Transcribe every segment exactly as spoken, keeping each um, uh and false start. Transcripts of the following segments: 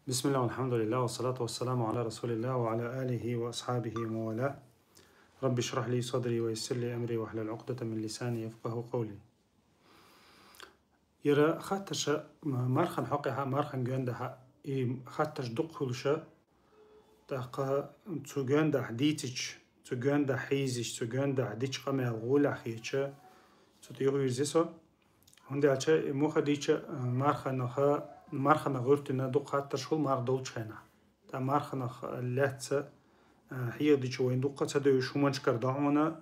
بسم الله والحمد لله والصلاة والسلام على رسول الله وعلى آله وأصحابه ومن والاه. رب اشرح لي صدري ويسر لي أمري واحلل عقدة من لساني يفقهوا قولي. Яра хаттарш м-, мархан хьокъехьа, мархан гондахьа, и хаттарш дукха хуьлуша, тӀаккха цу гондахь дийцича, цу гондахь хьийзича, цу гондахь дича къамел гӀолехь хетача, цу тӀе юхавирзе со. ХӀунда аьлча и муха дийча, а, марханаха, мархана гӀуьртина дукха хаттарш хуьлу марха долчу хенахь. ТӀа марханах лаьцна, а, хьехадича вайн дуккха ца девзаш хӀуманаш кара догӀмана,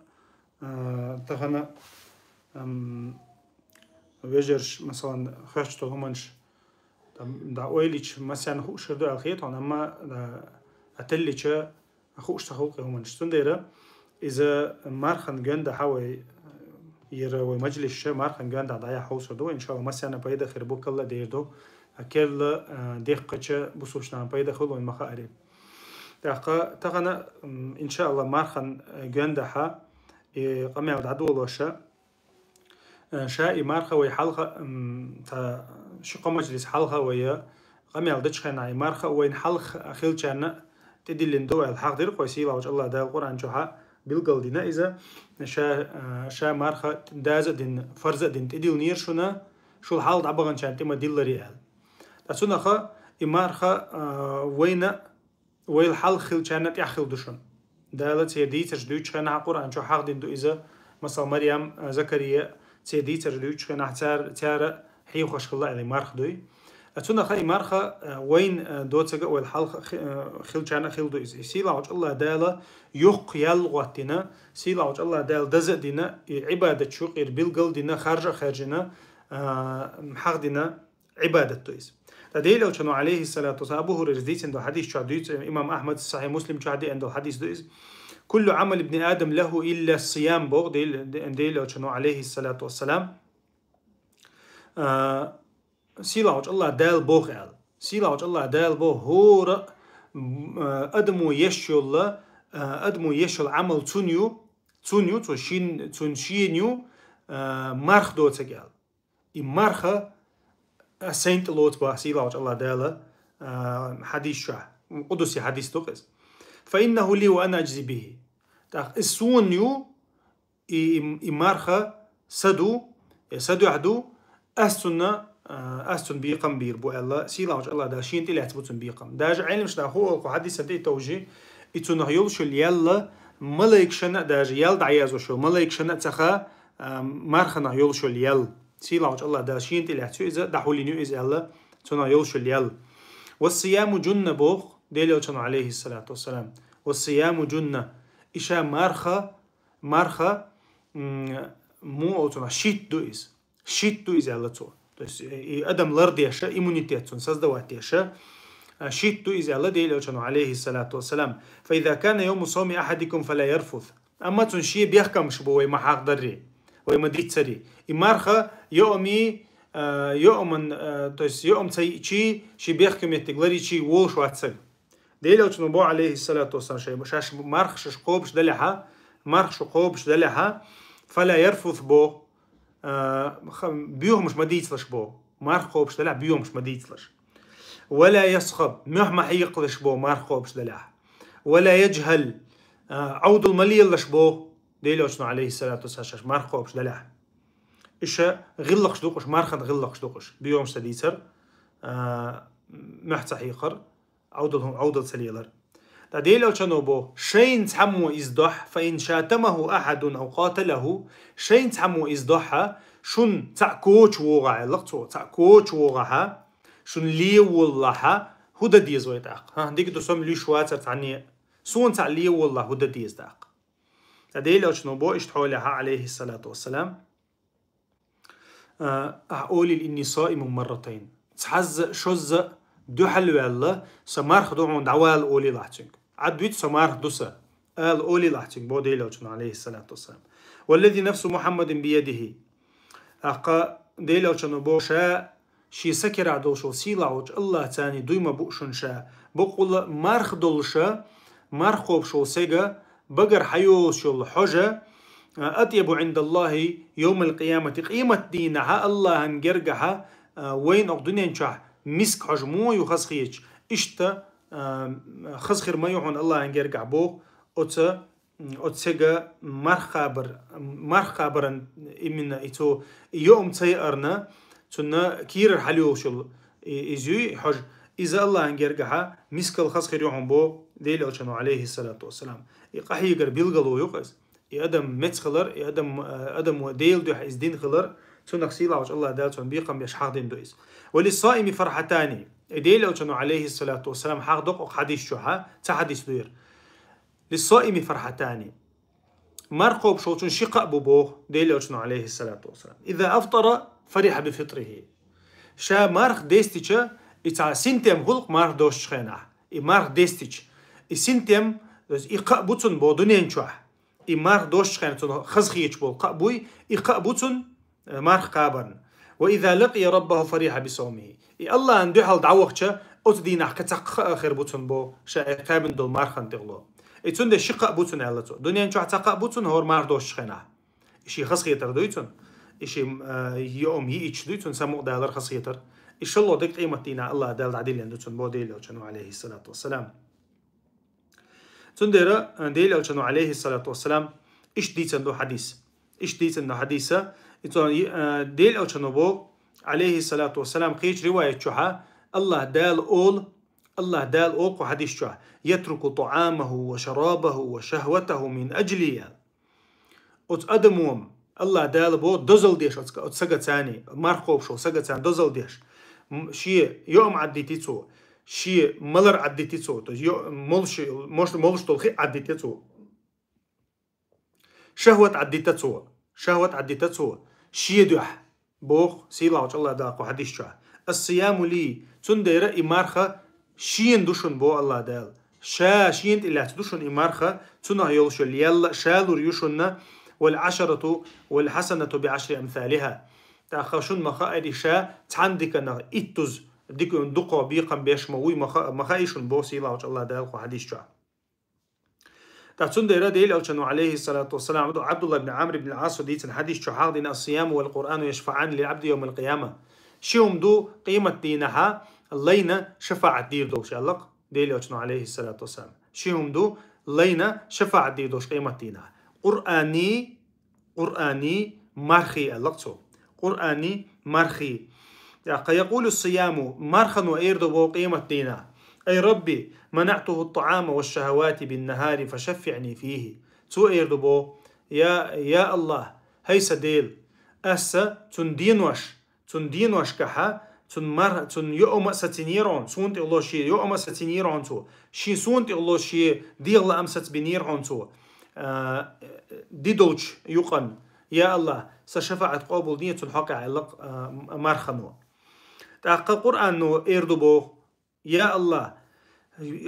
а, тахана, ам, вежарш, масалан, хоьттуш долу хӀуманаш, там, да, ойлича, массарна хууш хир ду аьлла хета хьуна, амма, да, а, теллича, хууш ца хуьлу кхин хӀуманаш. Цундела иза мархан гондахьа вай, яра вай мажлисша мархан гондахьа дӀаяхьа хьовсур ду, иншалла, массарна пайда хир бу, калла дер ду, а, керла, а, деккхача бусулбанна пайда хуьлу вайн ма хаарий. ТӀаккха тахана, м, иншалла, мархан, э, гондахьа, и къамел дӀадолоша, Э, ша и марха вай хьалха, м, ца, ши-кхо мажлис хьалха вай къамел дечу хенахь, и марха вайна хьалха хилчарна тӀедиллина ду аьлла хьахдира кхо сийлахьчу Аллах Дала Къуръан чохьа билгалдина иза, ша, э, ша марха даза а дина, фарза а дина тӀедиллинера шуна, шул хьалха дӀабаханчарна тӀе ма дилларе аьлла. Ткъа цунаха и марха, э, вайна вайл хьалха хилчарна тӀехь хила ду шуна. Дала церан дийцарш дуьйцучу хенахь Къуръан чу хьахдина ду иза, масал, Марьям, а, Закария, церан дийцарш дуьйцучу хенахь цара, цара хьехош хилла аьлла марха дуй. А цунаха и марха, а, вайн, а, доцага а вайл хьалха хи-, а, хилчарна хила ду иза. И сийлахьчу Аллах Дала юхха ял гӀоттина, сийлахьчу Аллах Дала даза а дина, и Ӏибадат чу къира билгал дина, харжа а хаьржина, а, хьахдина, Ӏибадат ду иза. Ткъа Делан Элчано, алейхи салату вассалам, Абу Хурайрас дийцина долу хьадис чохь дуьйцу, имам Ахмад Сахих Муслим чохь деана долу хьадис ду иза. «Куллу Ӏамал ибни Адам лаху илла сиям», боху Дел-, Де-, Делан Элчано, алейхи салату вассалам. А, сийлахьчу Аллах Дала боху аьлла. Сийлахьчу Аллах Дала боху хӀора, м, а, адамо еш йолла, а, адамо еш йолу Ӏамал цунна ю, цунна ю, цу шин, цунна шена ю, а, марха доцаг аьлла. И марха ас сайн тӀе лоцу боху сийлахьчу Аллах Дала, а, хьадис чохь. Къудуси хьадис ду иза. «Фа иннаху ли ва ана аджзи бихи». ТӀаккха иза суна ю, и, и, и марха са ду, я са дуьхьа ду, ас цунна, а, ас цунна бекхам бийр бу аьлла, сийлахьчу Аллах Дала шена тӀе лаьцна бу цунна бекхам. Даже Ӏеламнаха хӀу олу кху хьадисан тӀе а товжий, и цунах йолуш йолу ял малайкашна а, даже ял дӀаязъеш йолу малайкашна а ца хаьа, а, марханах йолуш йолу ял. Сийлахьчу Аллах Дала шена тӀе лаьцна ю иза, дӀахьулйина ю иза аьлла, цунах йолуш йолу ял. «Вассияму джунна», боху Делан Элчано, алейхи салату вассалам. «Вассияму джунна». И ша марха, марха, м, муха олу цунах, щит ду иза. Щит ду иза аьлла цо. То есть, э, и адам лардеша, иммунитет цунна создавать деша, а, щит ду иза аьлла Делан Элчано, алейхи салату вассалам. «Фа иза кана йовму савми ахадикум фала ярфус». Амма цунна шен бехкамаш бу вай ма хьахдарри, вай ма диццарри. И марха йоами, а, йоаман, а, то есть йоам ца йиъчий, шен бехкам меттиг ларйичий волуш вац сан. Делан Элчано боху, алейхи салату вассалам, шайн, шаьш марха шаьш кхобуш далехьа, марха шу кхобуш далехьа, «фала ярфус», боху, а, ха-, боьхамаш ма дийцалаш боху, марха кхобуш далехьа боьхамаш ма дийцалаш. «Вала ясхаб», мохь ма хьекхалаш боху, марха кхобуш далехьа. «Вала яджхал», а, Ӏовдал ма лелалаш боху, Делан Элчано, алейхи салату вассалам, шаьш марха кхобуш далехьа. Иша гӀиллакхаш ду кхуш, мархан гӀиллакхаш ду кхуш. Боьхамаш ца дийцар, а, мохь ца хьекхар, Ӏовдал хӀун, Ӏовдал ца лелар. Ткъа Делан Элчано боху, шайна цхьаммо иза дохь, «фа ин шатамаху ахадун ав къаталаху», шайна цхьаммо иза дохьа, шуна цхьаъ коча вогӀахь, аьлла цо, цхьаъ коча вогӀахьа, шуна ле воллахьа, хӀун дан деза вай тӀаккха? ХӀа, дика ду, со-м луьйш вацара цхьанне, суна цхьаъ ле воллахь, хӀун дан деза тӀаккха? Ткъа Делан Элчано боху иштта хьолехьа, алейхи салату вассалам, а, ахь олийла: «Инни саимун марратайн». Цхьазза а, шозза а дуьхьал ваьлла, сан марха ду хьуна, дӀавала олийла ахь цуьнга. Ӏад вита, сан марха ду сан, ала олийла ахь цуьнга, боху Делан Элчано, алейхи салату вассалам. «Валлази нафсу Мухаммадин биядихи». ТӀаккха Делан Элчано боху, ша шен са керахь долуш волу сийлахьчу Аллахьца дуй ма бу шуна ша, бакъволу марха долуша, марха кхобуш волу сага багара хьайолуш йолу хьожа, а, атъябу Ӏиндаллахи йовмал къиямати, къемат дийнахьа Аллахьан гергахьа, а, вайна окху дуьнен чохь миска хьожа муха ю хазахеташ, Иштта, а, хаза хир ма ю хьуна Аллахьан гергахь боху, оцу, оцу сага марха кхабар, марха кхабаран именно и цо йоам ца яарна, цунна кийрара хьалйолуш йолу и-, иза юй хьожа, иза Аллахьан гергахьа мискал хаза хир ю хьуна боху Делан Элчано, алейхиссалату вассалам. И къахьегар билгало ю-кх иза. И адам меца хилар, и адам, а, адамо Делан дуьхьа иза дина хилар, цунах сийлахьчу Аллахь Дала цунна бекхам беш хьахдина ду иза. «Ва лиссаими фархьатани». И Делан Элчано, алейхиссалату вассалам, хьахдо-кх хьадис чохьа, ца хьадис дуьйр. «Лиссаими фархьатани». Марха кхобуш волчун ши кхаъ бу боху Делан Элчано, алейхиссалату вассалам. «Иза афтара фарихьа би фитрихи». Ша марха дестича, и цхьа синтем хуьлу-кх марха достучу хенахь. И марха дестича. И синтем, то есть и кхаъ бу цунна боху дуьнен чохь. И марха достучу хенахь цунна хаза хеташ болу кхаъ буй, и кхаъ бу цунна, э, марха кхабарна. «Ва иза лакъия раббаху фарихьа би саумихи». И Аллахьан дуьхьал дӀавахча, оцу дийнахь кхин цхьа кхаъ а хир бу цунна боху, ша и кхаьбина долу мархан тӀехула. И цундела ши кхаъ бу цунна аьлла цо. Дуьнен чохь цхьа кхаъ бу цунна хӀора марха достучу хенахь. И шен хазахетар дуй цунна. И шен, а, йоам йиъча дуй цунна, самукъадалар, хазахетар. И шолгӀа дерг къематдийнахь Аллахь Дала дӀадиллина ду цунна боху Делан Элчано, алейхиссалату вассалам. Цундела, а, Делан Элчано, алейхиссалату вассалам, иштта дийцина ду хьадис. Иштта дийцина ду хьадиса. И цо, а, Делан Элчано боху, алейхиссалату вассалам, кхечу риваят чохьа, Аллахь Дала олу, Аллахь Дала олу кху хьадис чохь: «Ятруку таамаху ва шарабаху ва шахватаху мин аджли», – аьлла. Оцу адамо, Аллахь Дала боху, дозалла деш оцу, оцу сагацани, марха кхобуш волу сагацани дозалла деш. М, шен йоам Ӏаддити цо, шен малар Ӏаддити цо, то есть йо-, молуш, мош-, молуш долу хи Ӏаддити цо. Шахват Ӏаддита цо, шахват Ӏаддита цо, шен дуьхьа. Боху сийлахьчу Аллахь Дала кху хьадис чохь: «Ас-сияму ли», цундела и марха шена ду шуна, боху Аллахь Дала. Ша шена тӀе лаьцна ду шуна и марха, цунах йолуш йолу ял а ша лур ю шуна, «вал ашарату, вал хьасанату би ашри амсалиха». ТӀаккха шуна ма хаьара и ша цхьана диканах иттуза дика, дукха бекхам беш ма вуй, ма ха-, ма хаьа шуна, боху сийлахьчу Аллахь Дала кху хьадис чохь. ТӀаккха цундела Делан Элчано, алейхиссалату вассалам, ду Абдулла ибн Амр ибн ал-Ӏасо дийцина хьадис чохь хьахдина: «Ас-сияму вал Къуръану яшфаӀани лил Ӏабди йовмал къияма». Ши хӀума ду къематдийнахьа лайна шафаӀат дийр долуш, аьлла-кх Делан Элчано, алейхиссалату вассалам. Ши хӀума ду лайна шафаӀат дийр долуш къематдийнахьа. Къуръани, Къуръани, мархи, аьлла-кх цо. Къуръани, мархи. ТӀаккха якъулу сияму, мархано эр ду боху къематдийнахь: «Ай Рабби, манаӀтуху ат-таама ва аш-шахавати бин-нахари фашаффиӀни фихи». Цо эр ду боху: «Я, я Аллахь, хӀай сан Дела, аса цунна денош, цунна деношкахьа, цунна мар-, цунна йоам а сацийнера хьуна, суна тӀе ло шен йоам а сацийнера хьуна цо, шен суна тӀе ло шен дегӀан лаам сацбинера хьуна цо, а, ди долчу юкъан. Я Аллахь, сан шафаӀат къобалде цунна хьокъехь», аьлла-кх, а, мархано. ТӀаккха Къуръано эр ду боху: «Я Аллахь,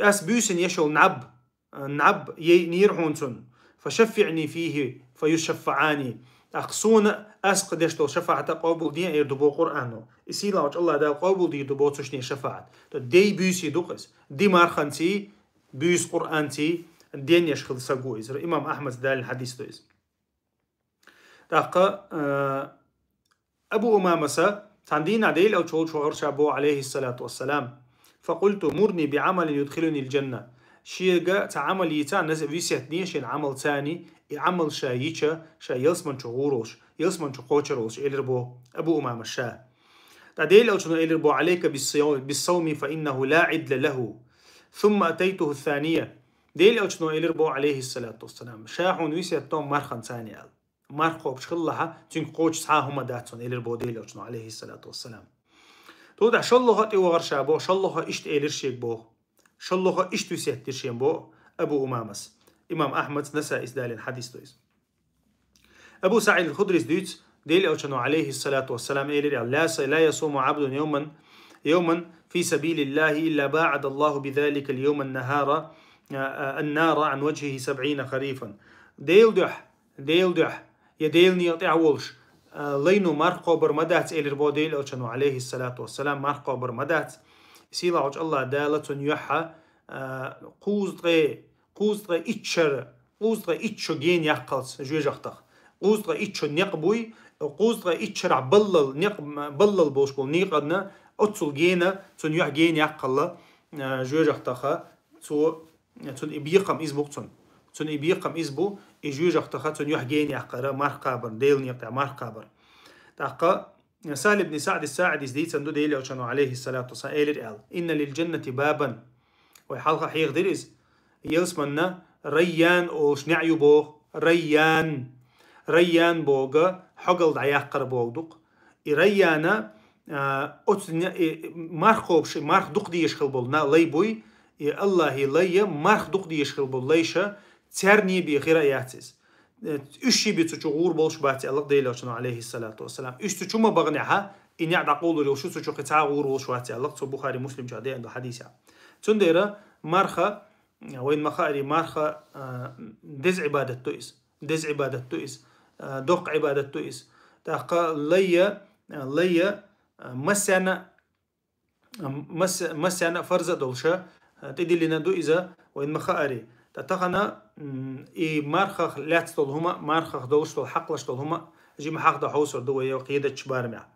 ас буьйсина еш йолу наб, наб яйъинера хьуна цунна, фашаффиӀни фихи фаюшаффаӀани». ТӀаккха суна ас кху деш долу шафаӀат а къобалде, эр ду боху Къуръано. И сийлахьчу Аллахь Дала къобалдийр ду боху цу шине шафаӀат. То дей буьйсий ду-кх иза. Ди марханций, буьйса Къуръанций, денъеш хилла саг ву иза. Имам Ахьмада далийна хьадис ду иза. ТӀаккха, а, Абу Умамаса цхьана дийнахь Делан Элча волчу вахара ша боху, алейхиссалату вассалам: «Факъулту мурни би Ӏамалин юдхилунил джанна». Шега цхьа Ӏамал йийца, наса висет ден шен Ӏамал цани, и Ӏамал ша йича, ша ялсман чу гӀур волуш, ялсман чу кхочур волуш, элира боху Абу Умамас ша. ТӀаккха Делан Элчано элира боху: «Алейка бис-саум-, бис-сауми фа иннаху ла Ӏидла лаху». Сумма атайтуху ас-сания. Делан Элчано элира боху, алейхиссалату вассалам: «Ша хьуна висет до марханцани», аьлла. Марха кхобуш хилалахьа, цуьнга кхочуш цхьа а хӀума дац хьуна, элира боху Делан Элчано, алейхиссалату вассалам. Ту тӀехь шоллоха тӀе вахара ша боху, шоллоха иштта элира шега боху. Шоллоха иштта висет дира шен боху Абу Умамас. Имам Ахьмада, Насаис далийна хьадис ду иза. Абу СаӀид ал-Худрис дуьйцу, Делан Элчано, алейхиссалату вассалам, элира аьлла: «Ла са-, ла ясуму Ӏабдун йовман, йовман фи сабилиллахи илла баӀадаллаху бизаликал йовми ан-нахара, а, а, ан-нара Ӏан ваджхихи сабӀина харифан». Делан дуьхьа, Делан дуьхьа, я Делан некъа тӀехь волуш, а, лайно марха кхобур ма дац, элира боху Делан Элчано, алейхиссалату вассалам, марха кхобур ма дац. Сийлахьчу Аллахь Дала цунна юьхьа, а, кхузткъе, кхузткъе итт шар, кхузткъе итт шо гена яккхалц жоьжахатех. Кхузткъе итт шо некъ буй, кхузткъе итт шарахь баллал, некъ, баллал болуш болу некъанна, оццул гена, цунна юьхь гена яккхалла, а, жоьжахатех цо, цун и бекхам из бу цун. Цун и бекхам из бу, и жоьжахатех цун юхь гена яккхар, марха кхабар, Делан некъа тӀа марха кхабар. ТӀаккха Сахьл ибн СаӀд ас-СаӀидис дийцанду Делан Элчано, алейхиссалату вассалам, элира аьлла: «Инна лил джаннати бабан». Вай хьалха хьехадир из. Ялсманна Райян олуш неӀ ю боху. Райян. Райян боху хьогал дӀаяккхар боху ду-кх. И Райяна, а, оцу не-, и марха кхобуш, и марха дукха дезаш хила болу на-, лай буй, и Аллахьан лай я, марха дукха дезаш хила болу лайша, царна бен хир а яц иза. Э, уьш ши бен цу чу гӀур болуш бац аьлла Делан Элчано, алейхиссалату вассалам. Уьш цу чу ма баханехь, и неӀ дӀакъовлур йолуш ю, цу чу кхин цхьа а гӀур волуш вац аьлла, цу Бухари, Муслим чу деана ду хьадисехь. Цундела марха, вайна ма хаъара, марха, а, деза Ӏибадат ду иза. Деза Ӏибадат ду иза. А, доккха Ӏибадат ду иза. ТӀаккха лай я, а, лай я, а, массарна а, мас-, массарна а фарз а долуша, а, тӀедиллина ду иза, вайна ма хаъара. Ткъа тахана, м, и мархах лаьцна долу хӀума, мархах долуш долу, хьакхалуш долу хӀума жима хьахдан хьовсур ду вай кхидолчу барамехь.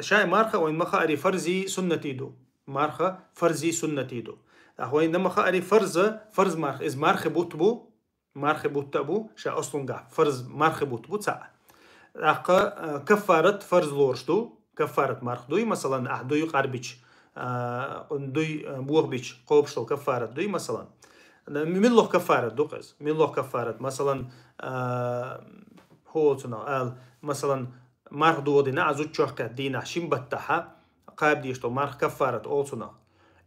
Ша и марха вайна ма хаъара фарзий, суннатий ду. Марха фарзий, суннатий ду. ТӀаккха вайна ма хаъара фарза, фарз марха, иза мархи бутт бу, мархи бутт а бу, ша ослунгахь фарз мархи бутт бу цхьаъ. ТӀаккха, а, каффарат фарз лоруш ду, каффарат марха дуй, масалан, ахь дуй къарбича, а, дуй, а, бохбича, кхобуш долу каффарат дуй, масалан. М-, муьлха каффарат ду-кх иза? Муьлха каффарат, масалан, а, хӀу олу цунах ала, масалан, марха дохадина а зудчохь кхетта дийнахь шин баттахьа, кхаба дезаш долу марха каффарат олу цунах.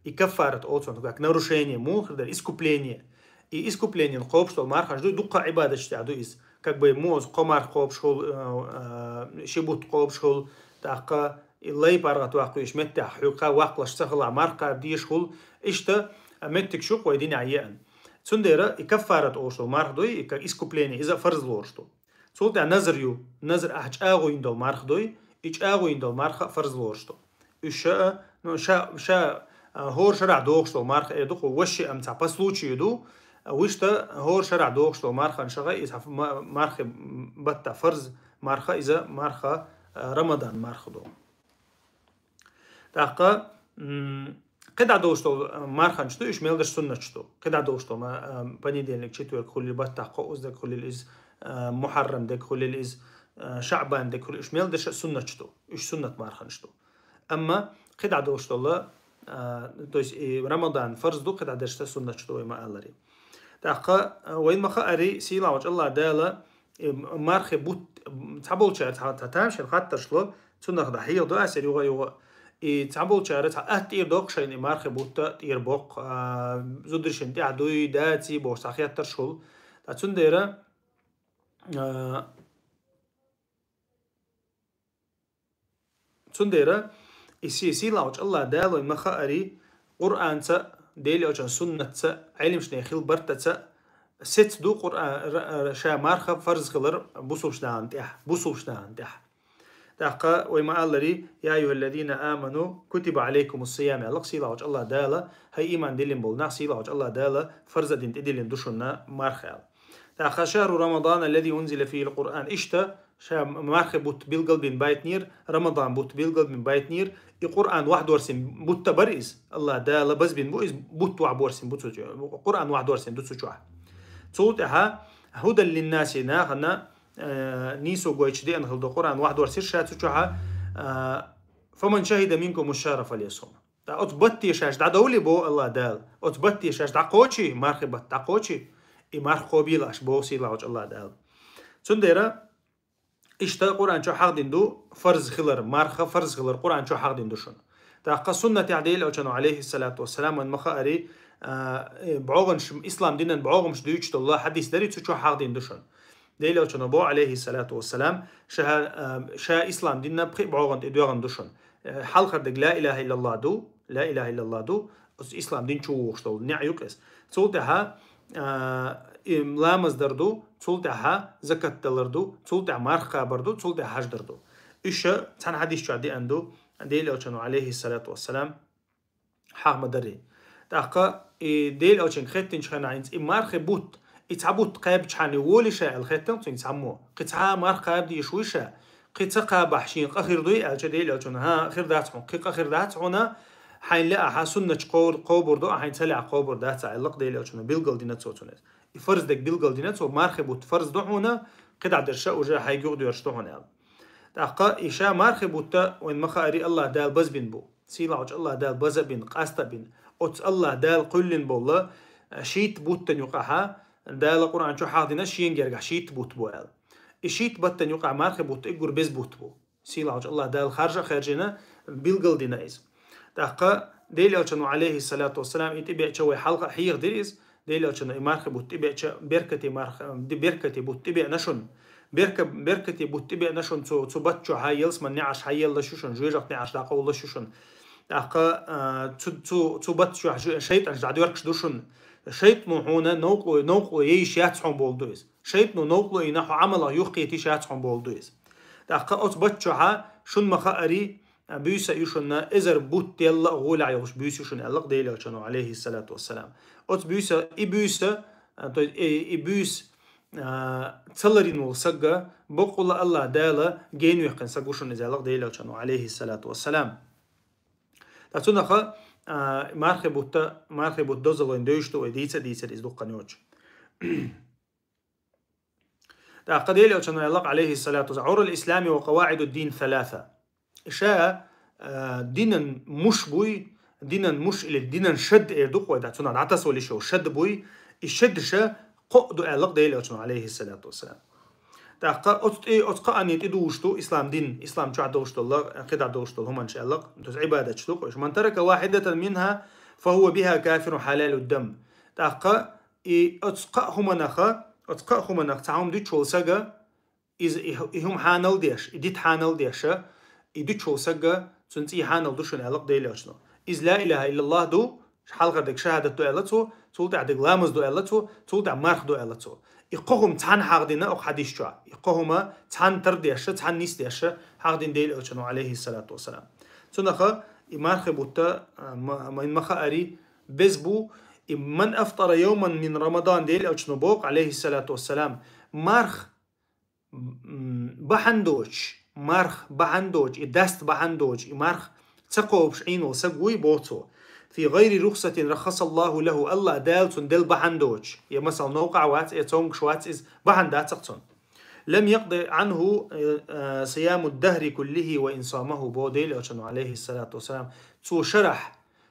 И каффарат олу цунах, как нарушение, муха дара, искупление. И искуплениен кхобуш долу мархаш дуй, дуккха Ӏибадаташ тӀехь ду иза. Как бы моза кхо марха кхобуш хуьлу, э, э, ши бутт кхобуш хуьлу, тӀаккха и лай паргӀат ваккхуьйш меттехь, хьуьга кха ваккхалаш ца хилахь, марха кхаба дезаш хуьлу, иштта, а, меттиг шух вай динехь еана. Цундела и каффарат олуш долу марха дуй, и как искупление, иза а фарз лоруш ду. Цул тӀаьхьа назр ю. Назр ахь чӀагӀо йина долу марха дуй, и чӀагӀо йина долу марха а фарз лоруш ду. Уьш ша, ну, ша, ша, а, хӀора шарахь дохуш долу марха эр ду-кх, ваша а ма ца по случаю ду, а, вуьшта хӀора шарахь дохуш долу марханашха иза ма-, мархи баттахь фарз марха, иза марха, а, Рамадан марха ду. ТӀаккха, м, кхидӀа долуш долу, а, марханаш ду, уьш мел дерш суннаташ ду. КхидӀа долуш долу ма-, а, понедельник, четверг хуьлийла, баттахь кхоъ, уза дерг хуьлийла иза, а, Мухьаррам дерг хуьлийла иза, а, ШаӀбан дерг хуьлийла, уьш мел дерш суннаташ ду. Уьш суннат марханаш ду. Амма кхидӀа долуш долу, а, то есть и Рамадан фарз ду, кхидӀа дерш суннаташ ду вай ма-аллара. ТӀаккха, а, вайна ма хаъара, сийлахьчу Аллах Дала, и мархи бутт, цхьаболчара цхьа, цхьа тамашийна хаттарш ло, цунах дӀахьеха ду аса юха-юха. И цхьаболчара цхьа атта тӀера доккху шайна и мархи бутт тӀера боккху, а, зударшна тӀехь дуй, даций бохуш цхьа хеттарш хуьлу. Ткъа цундела, а, Цундела, и си-, сийлахьчу Аллах Дала вайна ма хаъара, Къуръанца, Делан Элчан суннатца, Ӏелимашна хилла бартаца, сецца ду Къуръан, ра-, ра-, ша марха фарз хилар бусулбачу нахана тӀехь, бусулбачу нахана тӀехь. ТӀаккха вай ма-аллара: «Я айюхаллазина аману, кутиба алейкумус сиям», аьлла сийлахьчу Аллах Дала, хӀай иман диллина болу нах, сийлахьчу Аллах Дала фарз а дина тӀедиллина ду шуна марха аьлла. ТӀаккха: «Шахру Рамадан аллази унзила фийхил Къуръан». Иштта, ша мархи бутт билгалбина байтинера, Рамадан бутт билгалбина байтинера, и Къуръан вахьдорсийна бутт а бара иза. Аллах Дала базбина бу иза, бутт вахьборсийна бу цу чу-, Къуръан вахьдорсийна ду цу чохь. Цул тӀаьхьа: «Худал линнаси», нахана, э, нийсо гойтуш деана хилла ду Къуръан вахьдорсийра ша цу чохь, э, «фаман шахида минкуму шахра фалъясуму». Ткъа оцу батте шаьш дӀадовлий боху Аллах Дала. Оцу батте шаьш дӀакхочий, мархи бутт дӀакхочий, и марха кхобийла аша боху сийлахьчу Аллах Дала. Цундела иштта Къуръан чохь хьахдина ду фарз хилар, марха фарз хилар Къуръан чохь хьахдина ду шуна. ТӀаккха суннатехь Делан Элчано, алейхиссалату вассалам, вайна ма хаъара, а, э, бӀогӀанаш, ислам динан бӀогӀамаш дуьйцуш долу хьадис дарий, цу чохь хьахдина ду шуна. Делан Элчано боху, алейхиссалату вассалам, ша, а, ша ислам динна пхи бӀогӀан тӀе доьгӀна ду шуна. Э, хьалхара дерг ла илаха иллаллах ду, ла илаха иллаллах ду, оцу ислам дин чу вогӀуш долу неӀ ю-кх иза. Цул тӀаьхьа, а, и ламаз дар ду, цул тӀаьхьа закат далар ду, цул тӀаьхьа марха кхабар ду, цул тӀаьхьа хьаж дар ду. Уьш цхьана хьадис чохь деана ду, Делан Элчано, алейхиссалату вассалам, хьаха ма дарий. ТӀаккха и Делан Элчанга хеттинчу хенахь хӀинца и мархи бутт, и цхьа бутт кхаьбчхьана волий ша аьлла хеттина цуьнга цхьаммо. Кхин цхьа а марха кхаба дезаш вуй ша? Кхин ца кхабахь шена къа хир дуй аьлча Делан Элчано: «ХӀан, хир дац хьуна, кхин къа хир дац хьуна, хьайн лаахь суннаташ кхо-, кхобур ду, а хьайн ца лаахь кхобур дац аьлла-кх Делан Элчано, билгалдина цо цунна из. И фарз дерг билгалдина цо, мархий бутт фарз ду хьуна, кхидӀа дерш уже хьайга юхадоьрзуш ду хьуна аьлла. ТӀаккха и ша мархий бутт вайна ма хаари АллахӀ Дала базбина бу. Сийлахьчу АллахӀ Дала базбина, къастабина. Оцу АллахӀ Дала кхоьллина болу, э, шийтта бутт юкъахь Дала Къуръан чу хьахдина шен гергахь шийтта бутт бу аьлла. И шийтта баттана юкъахь мархий бутт уггар беза бутт бу. Сийлахьчу АллахӀ Дала харжа а хаьржина, билгалдина иза. ТӀаккха Делан Элчано, Ӏалайхиссалату вассалам, и тӀебеача вай хьалха хьехадира иза. Делан Элчано и мархий бутт тӀебеача, беркате марх-, ди-, беркате бутт тӀебеана шуна. Берка-, беркате бутт тӀебеана шуна, цу, цу бутт чохь ялсаманин неӀарш хьаеллалаш ю шуна, жоьжахатин неӀарш дӀакъовлалаш ю шуна. ТӀаккха, а, цу, цу, цу бутт чохь жо-, шайтӀанаш дӀадоьркуш ду шуна. ШайтӀано хьуна новкъарло, новкъарло яйиш яц хьуна бохург ду иза. ШайтӀано новкъарло йина хьо Ӏамалах юхакхета йиш яц хьуна бохург ду иза. ТӀаккха оцу бутт чохь шуна ма хаари, а, буьйса ю шуна эзар бутт елла а гӀолехь йолуш буьйса ю шуна аьлла-кх Делан Элчано, Ӏалайхиссалату вассалам. Оцу буьйса, и буьйса, а, то есть, и, и буьйса, а, ца ларйина волу саг, баккъалла а АллахӀ Дала генваьккхина саг ву шуна иза аьлла-кх Делан Элчано, Ӏалайхиссалату вассалам. Ткъа цунах, а, мархий бутт, мархий бутт дозаллин девзаш ду вай дийца а дийцира иза дуккха а йоцуш. ТӀаккха Делан Элчано аьлла-кх, Ӏалайхиссалату вассалам: «عرى الإسلام وقواعد الدين ثلاثة». Ша, а, динан муш буй, динан муш или динан шад эр ду-кх вай, да, цунах дӀатасавала йиш йолу шад буй, и шадаш кхоъ ду аьлла-кх Делан Элчано, Ӏалайхиссалату вассалам. ТӀаккха оцу тӀе, оцу кхаанна тӀедугӀуш ду ислам дин, ислам чохь долуш долу, кхидӀа долуш долу хӀуманаш аьлла-кх, то есть Ӏибадаташ ду-кх уьш. «من ترك واحدة منها فهو بها كافر حلال الدم». ТӀаккха и оцу кхаа хӀуманах, оцу кхаа хӀуманах цхьа хӀума дуьтуш волу саг, иза и, и хӀума хьанал деш, и дита хьанал деш, и дуьтуш волу саг, цуьнан цӀий хьанал ду шуна аьлла-кх Делан Элчано. Иза ла илаха иллаллахӀ ду, хьалхара дерг шахӀадат ду аьлла цо, цул тӀаьхьа дерг ламаз ду аьлла цо, цул тӀаьхьа марха ду аьлла цо. И кхо хӀума цхьаьна хьахдина оцу хьадис чохь. И кхо хӀума цхьаьна тардеш, цхьаьна нисдеш хьахдина Делан Элчано, Ӏалайхиссалату вассалам. Цунах и мархий бутт, а, ма, ма, ма хаари беза бу, и «من أفطر يوما من رمضان», Делан Элчано боху, Ӏалайхиссалату вассалам, марха м, бахьана доцуш, марха бахьана доцуш, и даста бахьана доцуш, и марха ца кхобуш Ӏийна волу саг вуй, боху цо. «في غير رخصة رخص الله له», АллахӀ Дала цунна делла бахьана доцуш. Я, масала, новкъахь вац, я цомгуш вац иза, бахьана дац-кх цунна. «لم يقض عنه, э, э, صيام الدهر كله وإن صامه», боху Делан Элчано, Ӏалайхиссалату вассалам. Цо шарахь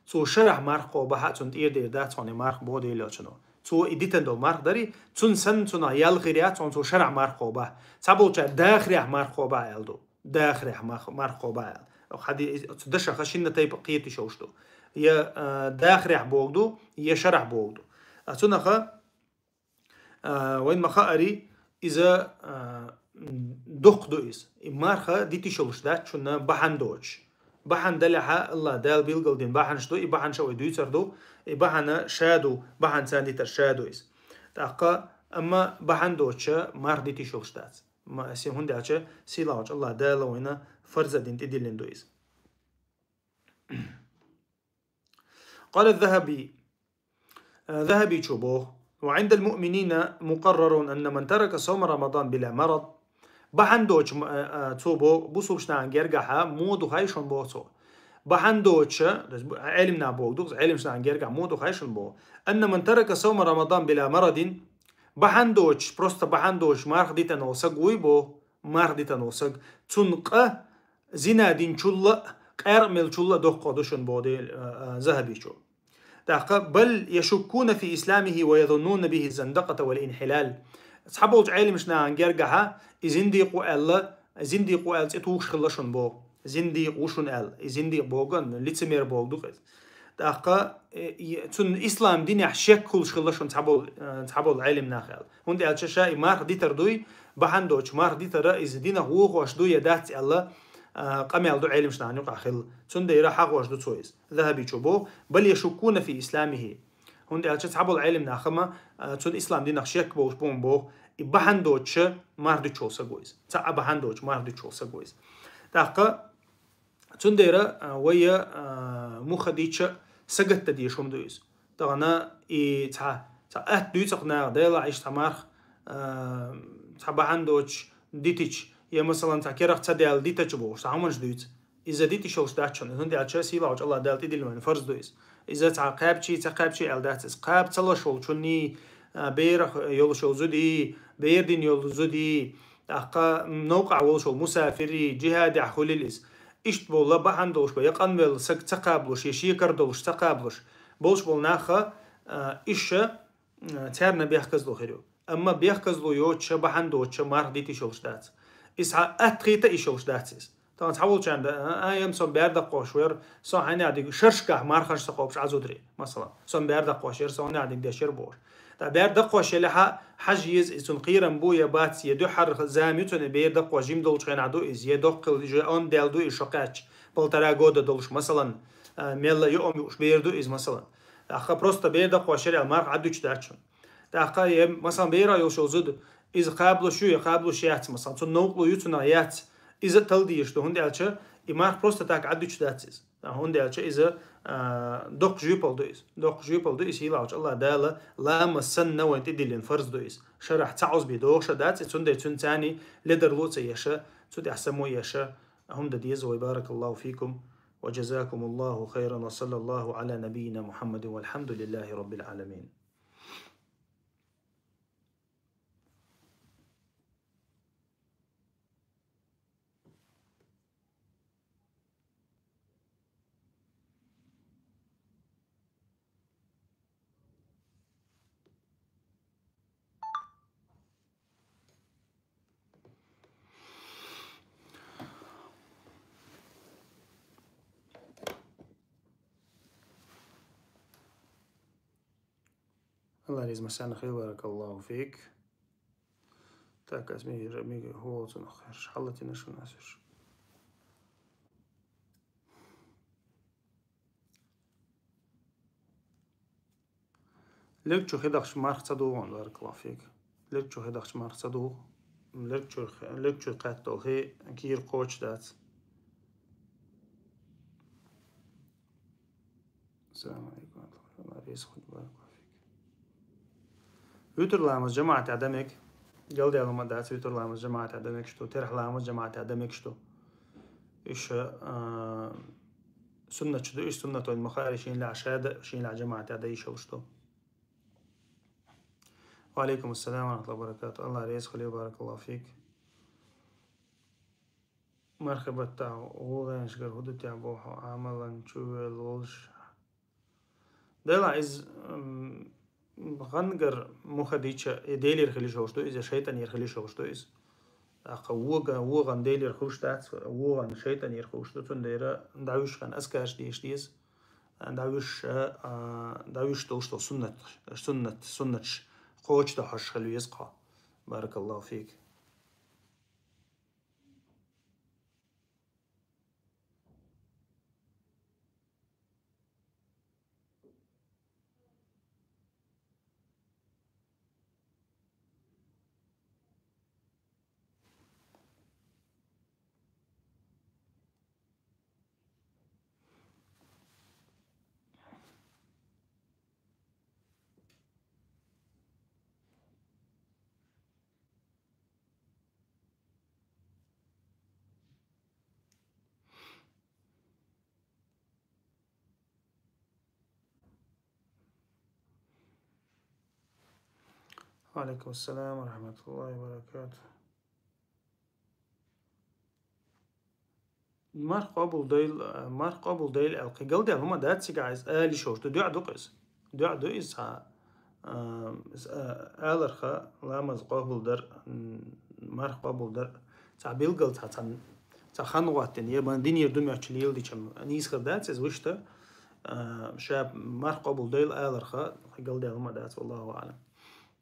Цо шарахь марха кхобахь а цунна тӀера дер дац хьуна и марха, боху Делан Элчано. Цо и дитина долу марха дарий, цунна санна цунах ял хир яц хьуна цо шарахь марха кхобахь. Цхьаболчара дахарехь марха кхобахь аьлла ду. Дахарехь мах-, марха кхобахь аьлла. Оцу хьади-, оцу дашах шинна тайпа кхета йиш йолуш ду. Я, а, дахарехь бохург ду, я шарахь бохург ду. А цунах А, вайн ма хаари, иза, а, доккха ду иза. И марха дитиш йолуш дац шуна бахьана доцуш. Бахьана далехьа, АллахӀ Дала билгалдина бахьанаш ду, и бахьанаш вай дуьйцур ду, и бахьана ша ду, бахьана царна дитар ша ду иза. ТӀаккха, амма бахьана доцуша марха дитиш йолуш дац. Ма, се хӀунда аьлча, сийлахьчу АллахӀ Дала вайна фарз а дина тӀедиллина ду иза. قال الذهبي, э, ذهبيчо боху: «وعند المؤمنين مقرر أن من ترك صوم رمضان بلا مرض». Бахьана доцуш, м, э, э, цо боху, бусулбачу нахана гергахьа мо ду хай шуна боху цо. Бахьана доцуша, то есть, бу-, Ӏелимнаха боху ду, Ӏелимчу нахана гергахь мо ду хай шуна боху. «أن من ترك صوم رمضان بلا مرض». Бахьана доцуш, просто бахьана доцуш марха дитина волу саг вуй боху, марха дитина волу саг. Цунна къа зина динчул а, къаьркъа мелчул а доккхо ду шуна боху Дел-, а, а, ЗахӀабичо. ТӀаккха: «بل يشكون في إسلامه ويظنون به الزندقة والانحلال». Цхьаболчу Ӏелимчу нахана гергахьа и зиндикъ ву аьлла, зиндикъ ву аьлла цӀе тухуш хилла шуна боху. Зиндикъ ву шуна аьлла. И зиндикъ бохург, лицемер бохург ду-кх иза. ТӀаккха, э, и, цунна ислам динехь шек хуьлуш хилла шуна цхьаболу, э, цхьаболу Ӏелим нах аьлла. ХӀунда аьлча ша и марха дитар дуй, бахьана доцуш марха дитара иза динах вохош ду я дац аьлла, а, къамел ду Ӏелимчу нахана юкъахь хилла. Цундела хьахош ду цо иза. ЗахӀабичо боху: «بل يشكون في إسلامه». ХӀунда аьлча цхьаболу Ӏелим нах ма, а, цунна ислам динах шек болуш бу-м боху, и бахьана доцуша марха дуьтуш волу саг ву иза. Цхьа а бахьана доцуш марха дуьтуш волу саг ву иза. ТӀаккха Цундела, а, вай, а, муха дича сагатдан дезаш хӀума ду иза. Тахана и цхьа, цхьа атта дуьйцу-кх наха, Делахь иштта цхьа марха, а, цхьа бахьана доцуш дитича, я, масалан, цхьа керах ца даьлла дитача бохуш, цхьа хӀуманаш дуьйцу. Иза дитӀа йиш йолуш дац шуна, хӀунда аьлча сийлахьчу АллахӀ Дала тӀедиллина вайна фарз ду иза. Иза цхьа кхаьбчий, ца кхаьбчий аьлла дац иза. Кхаба ца луш волчунний, а, берах йолуш йолу зудий, бер дина йолу зудий, тӀаккха новкъахь волуш волу мусафирий, джихадехь хуьлийла иза. Иштта бовла бахьана долуш бан, я къанвелла саг ца кхабалуш, я шекара долуш ца кхабалуш, болуш болу наха, а, иша, а, царна бехказло хир ю. Амма бехказло йоцуша, бахьана доцуша марха дитӀа йиш йолуш дац. Иза хьан аттахийта йиш йолуш дац иза. Тахана цхьаволчарна дан, а, а, ям сон бер даккхош вер, сон хьайна диг шершкахь мархаш ца кхобуш Ӏа зударий, масала. Сон бер даккхош яр, сон хьайна диг деш яр бохуш. ТӀа бер даккхош елахьа, хьажа еза, иза цунна кхерам бу я бац, я дуьххьара зама ю цунна, бер даккхош жима долчу хенахь ду иза, я доккхал же он дел ду иза шо кхаьчча, полтора года долуш, масалан, а, мелла а юкъам юуш бер ду иза, масалан. ТӀаккха просто бер даккхош яр аьлла марха Ӏадуьтуш дац шуна. ТӀаккха, я, масалан, бера йолуш йолу зуда, иза кхабалуш ю, я кхабалуш яц, масалан, цунна новкъарло ю, цунах яц, иза а талла дезаш ду, хӀунда аьлча и марха просто так Ӏадуьтуш дац иза. ХӀунда аьлча иза, а, доккха жоьпалла ду иза. Доккха жоьпалла ду иза, сийлахьчу АллахӀ Дала ламаз санна вайна тӀедиллина фарз ду иза. Шарахь цхьа Ӏузби дохуш а дац иза, цундела цуьнан царний ледарло а ца еша, цу тӀехь само а еша, хӀума дан деза вай. بارك الله فيكم وجزاكم الله خيرا وصلى الله على نبينا محمد والحمد لله رب العالمين. АллахӀ реза массарна хуьлда, بارك الله فيك. Так, ас мигира, мига хӀу волу цунах, хьалатина шуна ас уьш. Лерг чу хи дахча марха ца дугӀу, баракаллаху фик. Лерг чу хи дахча марха ца дугӀу. Лерг чу, лерг чу кхетта долу хи кийра кхочуш дац. Ассаламу алейкум ва рахматуллахи ва баракатуху. Баракаллаху фик. Витр ламаз жамаӀатехь дан мега. Галдаьлла ма дац, витр ламаз жамаӀатехь дан мегаш ду, терахь ламаз жамаӀатехь дан мегаш ду. Уьш, а, суннаташ ду, уьш суннат вайн ма хаара, шена лаьа ша дан, шена лаьа жамаӀатехь дан йиш йолуш ду. Ва алейкум ассалам ва рахматуллахи ва баракатуху. АллахӀ реза хуьлда, баракаллаху фик. Мархий баттахь гӀу гӀенашкара хӀу ду техьа боху Ӏамалан чувелла волуш. Делахь иза, м, гӀангара муха дича, и Делера хила йиш йолуш ду иза, я шайтӀанера хила йиш йолуш ду иза. ТӀаккха вога-, вогӀан Делера хуьлуш дац, вогӀан шайтӀанера хуьлуш ду, цундела дӀавуьжучу хенахь азкараш дезаш деза. ДӀавуьжуш, а, дӀавуьжуш долуш долу суннат, суннат, суннаташ кхочушдохьуш хила веза кхо. Баракаллаху фик. Ва алейкум ассалам ва рахматуллахи ва баракатух. Марха къобалдайла, марха къобалдайла аьлла, кхин галдаьлла хӀума дац цигахь иза ала йиш йолуш ду, дуьа ду-кх иза. ДуьӀа ду иза цхьа, а, иза, а, аларха ламаз къобалдар, м, марха къобалдар, цхьа билггал цхьа, цхьа, цхьа хан гӀоттина, я бан динера ду моьттуш леладича нийса хир дац иза вуьшта, а, ша марха къобалдайла аларха, галдаьлла ма дац, валлаху аълам.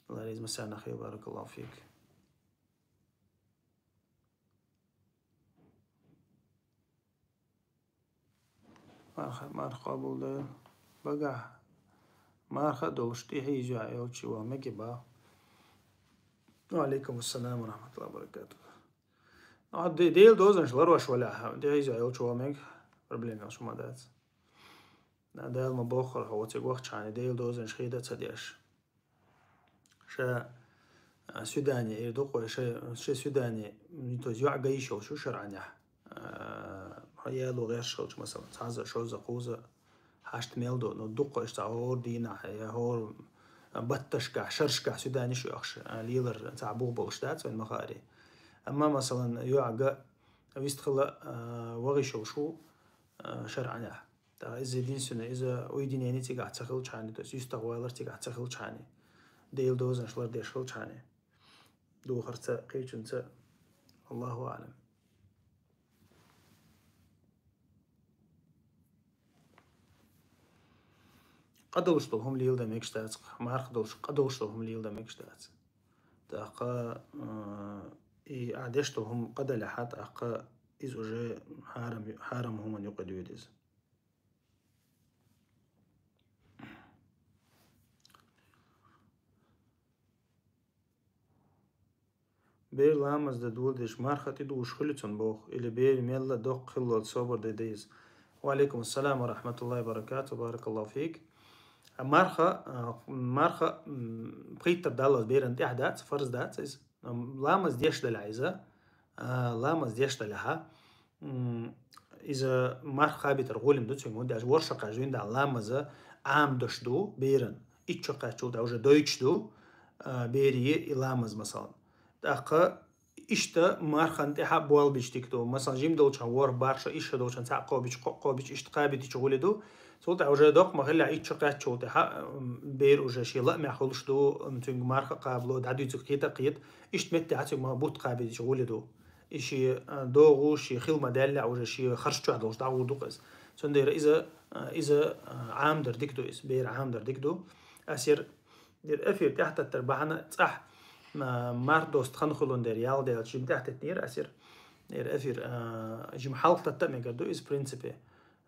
АллахӀ реза массарна хуьлда, баракаллаху фик. Марха, марха къобалдайла. Багахь марха а долуш, тӀехьа йиза йолчу ван мега бах. Ва алейкум ассалам ва рахматуллахи ва баракатух. Ну, а де-, Делан дозанаш ларош валахь, тӀехьа йиза йолчу ван мега, проблема йолуш ма дац. Дала ма боххара хьо цига вахчахьана, Делан дозанаш хеда а ца деш. Ша, а, свидание эр ду-кх вай, ша, ша свидание, то есть йоӀ ган йиш йолуш ю шарӀанехь. А, яло гӀерташ хилча, масала, цхьазза, шозза, кхузза хьашт мел ду, но дукха иштта хӀора дийнахьа, я хӀора батташкахь, шерашкахь свидани шу яхаш, а, лелар цхьа бух болуш дац вайн ма-хаъара. Амма, масалан, йоӀага вистхила, а, ваха йиш йолуш ву, а, шарӀанехь. ТӀаккха иза единственное, иза уединение цигахь ца хилчхьана, то есть юьстах валар цигахь ца хилчхьана, Делан дозанаш лардеш хилчхьана, духарца, кхечунца, Аллаху аӀлам. Къа долуш долу хӀума леладан мегаш дац, марха долуш, къа долуш долу хӀума леладан мегаш дац. ТӀаккха, а, и а деш долу хӀума къа далехьа, тӀаккха иза уже хьарам, хьарам хӀуманна юкъа доьду иза. Бер ламаз дан доладеш марха тӀедугӀуш хуьлу цунна боху, или бер мелла доккха хиллалц собар дан деза? Ва алейкум ассалам ва рахматуллахи ва баракату, баракаллаху фик. А марха, а, марха, м, пхийттар даллалц беран тӀехь дац, фарз дац иза. Ам, ламаз деш далахь иза, а, ламаз деш далахьа, м, иза марха кхабийтар гӀулам ду цуьнга, хӀунда аьлча ворхӀ шо кхаьжна вина ламаза Ӏамадаш ду беран. Итт шо кхаьччул тӀаьхьа уже дойтуш ду, а, бере и ламаз, масалан. ТӀаккха иштта мархан тӀехьа болбича дика ду. Масалан, жима долчохь ворхӀ барх шо, итт шо долчохь цхьаъ кхобича, кхоъ кхобича, иштта кхабийтича гӀуле ду. Цул тӀаьхьа уже доккха ма хилла, итт шо кхаьччул тӀаьхьа, м, бер уже шен лаамехь хуьлуш ду, м, цуьнга марха кхабало, дӀадуьйцург кхета кхета. Иштта меттехь цуьнга ма бутт кхабийтича гӀуле ду. И шен, а, догӀу, шен хила ма даьллехь, уже шен харш чохь долуш дӀагӀур ду-кх иза. Цундела иза, а, иза, а, Ӏамадар дика ду иза, бер Ӏамадар дика ду. Ас яра, яра эфир тӀаьхьататтар бахьана цӀахь, а, марха доста хан хуьлун дера ял даьлча, жима тӀаьхьатеттинера ас яра. Яра эфир, а, жима хьалха татта а мегар ду иза, в принципе.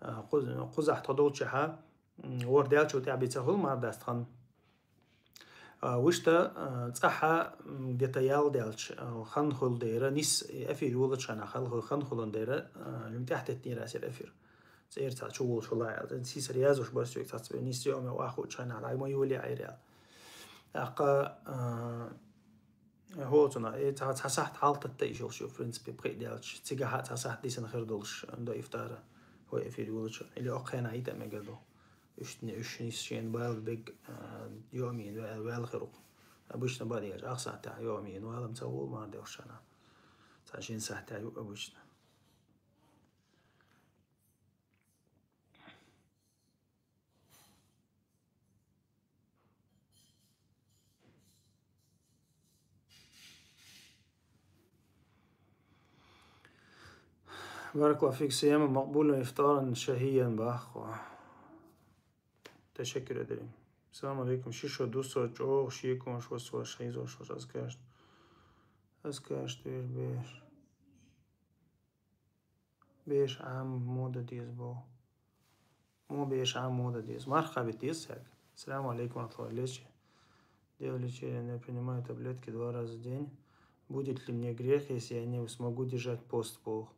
А, кхуз-, кхузахь тхо долччехьа, м, ворхӀ даьлчул тӀаьхьа бен ца хуьлу марха даста хан. А, вуьшта, а, цӀахьа, м, где-то ял даьлча, а, хан хуьлу дера, нис эфир йолучу хенахь хала ху-, хан хуьлун дера, а, жима тӀаьхьатеттинера ас яра эфир. ЦӀера цхьа чу волуш вала аьлла. Сийсара яздеш бара соьга цхьацца, нис йоӀаме охьахуучу хенахь, ай ма йоле Ӏайра аьлла. ТӀаккха, а, хӀоцуна, э, цхьа, цхьа сахьт хьалататта йиш йолуш ю, в принципе, пхиъ даьлча. Цигахьа цхьа сахьт дисина хир долуш, до ифтара, хӀой эфир йолучу. Или окху хенахь йита а мегар ду. Уьш, уьш нис шена бала бег, а, йоӀаме ваьлла хир ву-кх. Обычно бан дезаш, ах сахьтехь йоӀаме вала ма ца волу марха деш хенахь. Цхьа шина сахьтехь ю обычно. بارك الله فيك. صياما مقبولا إفطارا شهيا боху. Тешаккур, Аделин. Салам алейкум. Ши шо, ду шо чӀогӀа шеконаш, васваш, хьийзош, ваш азкарш. Азкарш деш, беш. Беш Ӏама дан деза боху. Муха беш Ӏама дан деза? Марха кхабийта деза цаьрга. Салам алейкум, ва рахматуллахи. Лечи. Дело лечения, я принимаю таблетки два раза в день. Будет ли мне грех, если я не смогу держать пост, боху?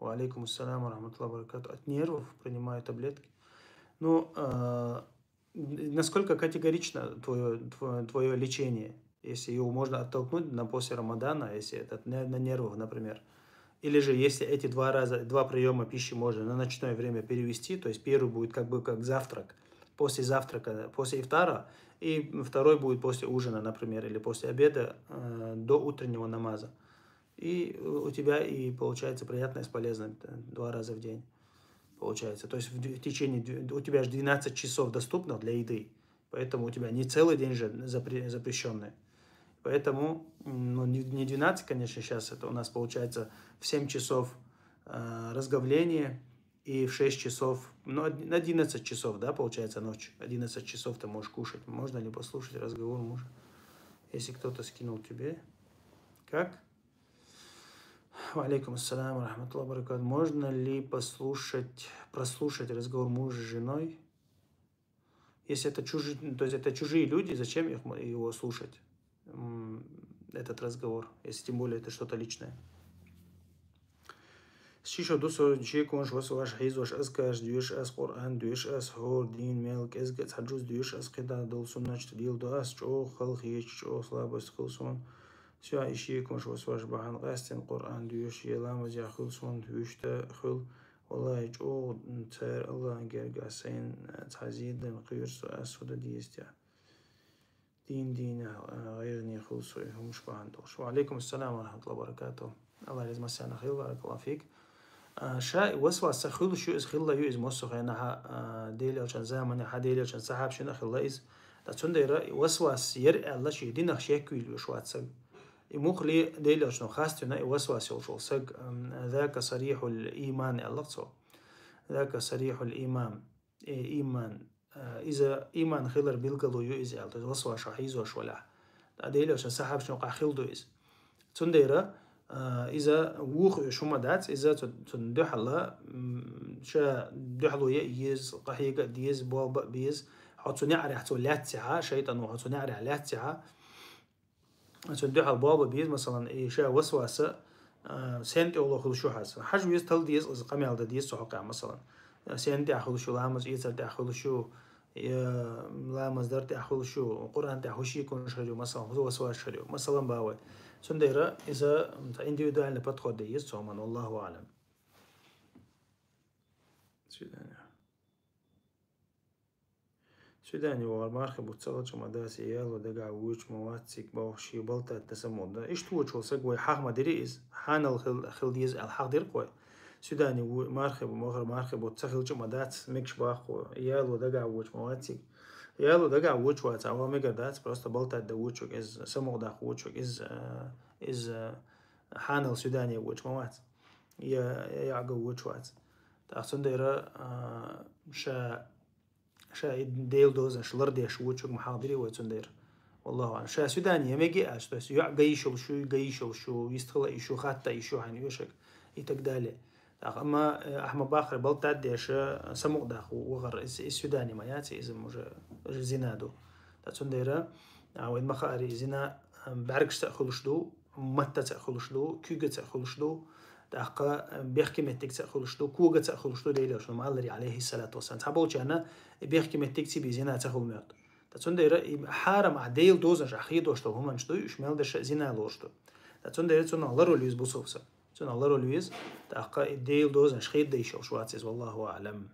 Ва алейкум ассалам ва рахматуллахи ва баракату. От нервов принимаю таблетки. Ну, а, насколько категорично твоё, твоё, твоё лечение? Если его можно оттолкнуть на после Рамадана, если это на, на нервах, например. Или же, если эти два раза, два приёма пищи можно на ночное время перевести, то есть первый будет как бы как завтрак, после завтрака, после ифтара, и второй будет после ужина, например, или после обеда, э, до утреннего намаза. И у тебя и получается приятное с полезным, э, два раза в день получается. То есть в д-, в течение дв-, у тебя же двенадцать часов доступных для еды, поэтому у тебя не целый день же запре-, запрещённый. Поэтому, м, ну, не, не двенадцать, конечно, сейчас это у нас получается в семь часов, э, разговление, и в шесть часов, ну, од-, на одиннадцать часов, да, получается, ночь. Одиннадцать часов ты можешь кушать. Можно ли послушать разговор мужа, если кто-то скинул тебе? Как? Ва алейкум ассалам ва рахматуллахи ва баракату. Можно ли послушать, прослушать разговор мужа с женой? Если это чужие, то есть это чужие люди, зачем их мо-, его слушать? М, этот разговор, если тем более это что-то личное. Ши шо, ду шо шеконаш, васваш, хьийзош, азкарш доьшу ас, Къуръан доьшу ас, хӀора дийнахь мел кӀезиг а цхьа жуз доьшу ас, кхидӀа долу суннаташ леладо ас, чӀогӀа хала хеташ, чӀогӀа слабость хила суна. Всё, и шеконаш, васваш бахьана къаьстина Къуръан доьшу, я ламазехь хуьлу суна, вуьшта хуьлу. ВаллахӀи, чӀоагӀа цар Аллахьан гергахь сайна цхьа зедан кхоьру со, ас хӀу дан деза те. Дийна-дийна, а, гӀайгӀане хуьлу со и хӀумаш бахьана долуш. Ва Ӏалайкум ассалам ва рахьматуллахӀи ва баракатухӀ. Аллахь реза массарна хуьлда, баракаллаху фик. А, ша и васвас ца хуьлуш ю иза, хилла ю иза массо а хенахь, а, Делан Элчан заманахь, Делан Элчан сахьабашна а хилла иза. Ткъа цундела и васвас яра аьлла, шен динах шек вуьйлуш вац саг. И муххале Делан Элчано хастийна и васвас йолуш волу саг, ам, «Зака сарихьул ийман», аьлла цо. «Зака сарихьул ийман». Э, ийман, э, иза ийман хилар билгало ю иза аьлла, то есть васвас хьийзош валахь. Ткъа Делан Элчан сахьабашна юкъахь хилла ду иза. Цундела, э, иза вухуш хӀума дац, иза цу-, цунна дуьхьал, м, ша дуьхьало яа еза, къахьега а деза, болба а беза. Хьо цу неӀарехь цо лаьццехьа, шайтӀано хьо цу неӀарехь лаьццехьа, цунна дуьхьал болба беза, масалан, и ша васваса, а, сен тӀехула хуьлуш ю хьаза. Хьажа веза, тала деза иза, къамел дан деза цу хьокъехь, масалан. Сен тӀехь хуьлуш ю, ламаз эцар тӀехь хуьлуш ю, я ламаз дар тӀехь хуьлуш ю, Къуръан тӀехь хӀу шеконаш хир ю, масалан, хӀу васвасаш хир ю. Масалан, бан вай. Цундела иза, м, индивидуальный подход дан еза цу хӀуманна, валлаху аӀлам. Свидание. Свидание вахар мархи бутт ца хилча ма дац, яло дагахь вочу ма вац цига бохуш, шен балтад дан самукъа дан. Иштта вочу волу саг вай хьаха ма дира иза, хьанал хил-, хила деза аьлла хьахдира-кх вай. Свидание ву-, мархи бу-, вахар мархи бутт ца хилча ма дац, мегаш боху, яло дагахь вочу ма вац цига. Яло дагахь вочу вац, а ван мегар дац, просто балтад дан вочу, иза самукъа даккха вочу, иза, а, иза, а, хьанал свидание вочу ма вац. Я, я, яга вочу вац. ТӀаккха цундела, а, ша Ша и Делан дозанаш лардеш вочуьнга ма хьахдира вай цундела. Валлаху аӀлам. Ша свидание мега аьлча, то есть йоӀ ган йиш йолуш ю, ган йиш йолуш ю, йистхила йиш ю, хатта йиш ю хьайна оьшург и так далее. ТӀаккха амма, э, ахьа ма бахара балтад деш, самукъа даккха вахар, иза, иза свидание ма яц, иза уже, уже зина ду. ТӀаккха цундела, а, вайна ма хаъара, и зина, а, бӀаьргашца а хуьлуш ду, маттаца а хуьлуш ду, куьйгаца а хуьлуш ду, тӀаккха бехке меттигца а хуьлуш ду, когаца а хуьлуш ду, Делан Элчано ма-аллара, алейхиссалату вассалам. Цхьаболчарна бехке меттиг ца бен зина ца хуьлу моьтту. Ткъа цундела и хьарам ахь Делан дозанаш ахь хедош долу хӀуманаш дуй, уьш мел дерш а зина лоруш ду. Ткъа цундела цунах ларвала веза бусалба саг. Цунах ларвала веза, тӀаккха и Делан дозанаш хеда йиш йолуш вац иза, валлаху аӀлам.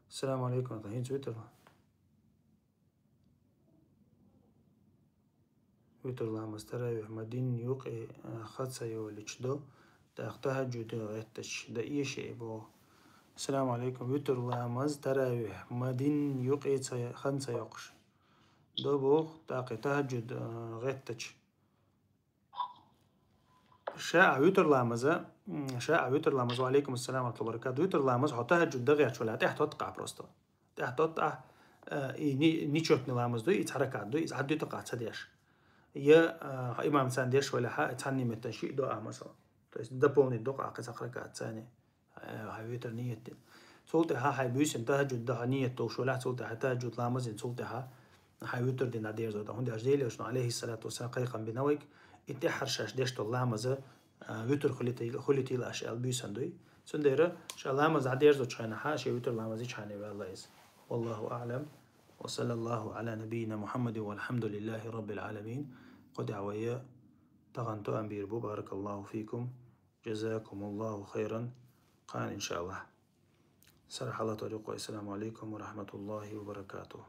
Ассаламу алейкум, хӀинца витар. Витр ламаз таравих ма дин юкъе, а, хан ца йолуьйтуш до, тӀаккха тахӀаджуд гӀеттача дан эший боху. Ассаламу алейкум. Витр ламаз таравих ма дин юкъе ца, хан ца йоккхуш до боху, тӀаккха тахӀаджуд, а, гӀеттача. Ша а витр ламаза, м, ша а витр ламаз, ва алейкум ассалам ва рахматуллахи ва баракатух. Витр ламаз хьо тахӀаджуд дан гӀерташ валахь, тӀаьхьа тоттакъ ахь просто. ТӀаьхьа тоттакъ ахь, э, и ни-, ничотный ламаз дуй, и цхьа ракаӀат дуй, иза хьадуьтакъ ахь ца деш. Я, э, хьо имам царна деш валахь, цхьанне меттана шиъ до ахь, масала. То есть дополнить докъу ахь кхин цхьа ракаӀат царна. Э, хьайн витр ниет дина. Цул тӀаьхьа хьайн буьйсанна тахӀаджуд дан хьо ниет долуш валахь, цул тӀаьхьа тахӀаджуд ламаз дина, цул тӀаьхьа хьайн витр дина дӀадерзо дан. ХӀунда аьлча Делан Элчано, алейхиссалату вассалам, кхайкхам бина вайга, и тӀаьххьара шаьш деш долу ламаза, а, витр хуьлуьйтийла, хуьлуьйтийла аша аьлла буьйсанна дуй. Цундела ша ламаз дӀадерзочу хенахь, шен витр ламаз йичхьана ваьлла иза. Валлаху аӀлам. Ва саллаллаху Ӏала набийина Мухьаммадин валхьамдулиллахи раббил Ӏаламин. Кху тӀехь вай тахана тоам бийр бу. Баракаллаху фикум. Жазакумуллаху хайран. Кхана, иншааллахӀ, сара хьалатор ю-кх вай. Ассаламу алейкум ва рахматуллахи ва баракатух.